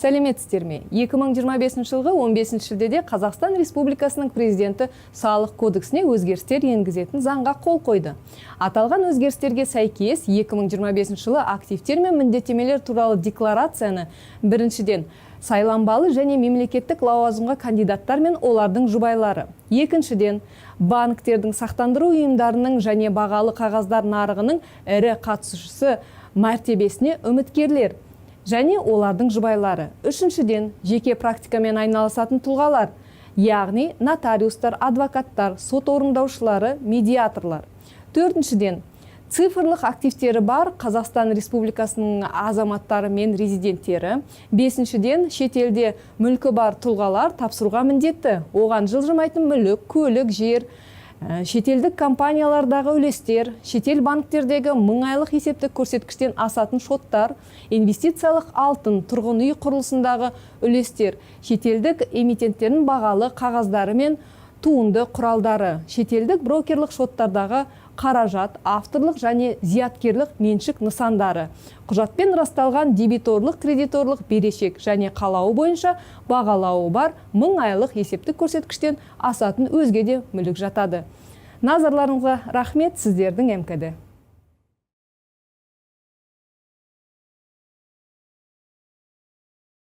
Сәлеметсіздер ме? 2025 жылғы 15 шілдеде Қазақстан Республикасының президенті Салық кодексіне өзгерістер енгізетін заңға қол қойды. Аталған өзгерістерге сәйкес 2025 жылы активтер мен міндеттемелер туралы декларацияны біріншіден, сайланбалы және мемлекеттік лауазымға кандидаттар мен олардың жұбайлары. Екіншіден, банктердің, сақтандыру ұйымдарының және бағалы қағаздар нарығының ірі қатысушысы мәртебесіне үміткерлер және олардың жұбайлары. Үшіншіден, жеке практикамен айналысатын тұлғалар, яғни нотариустар, адвокаттар, сот орындаушылары, медиаторлар. Төртіншіден, цифрлық активтері бар Қазақстан Республикасының азаматтары мен резиденттері. Бесіншіден, шетелде мүлкі бар тұлғалар тапсыруға міндетті. Оған жылжымайтын мүлік, көлік, жер, шетелдік компаниялардағы үлестер, шетел банктердегі 1000 айлық есептік көрсеткіштен асатын шоттар, инвестициялық алтын, тұрғын үй құрылысындағы үлестер, шетелдік эмитенттердің бағалы қағаздары мен туынды құралдары, шетелдік брокерлік шоттардағы қаражат, авторлық және зияткерлік меншік нысандары, құжатпен расталған дебиторлық, кредиторлық берешек және қалауы бойынша бағалауы бар 1000 айлық есептік көрсеткіштен асатын өзге де мүлік жатады. Назарларыңызға рахмет, сіздердің МКД.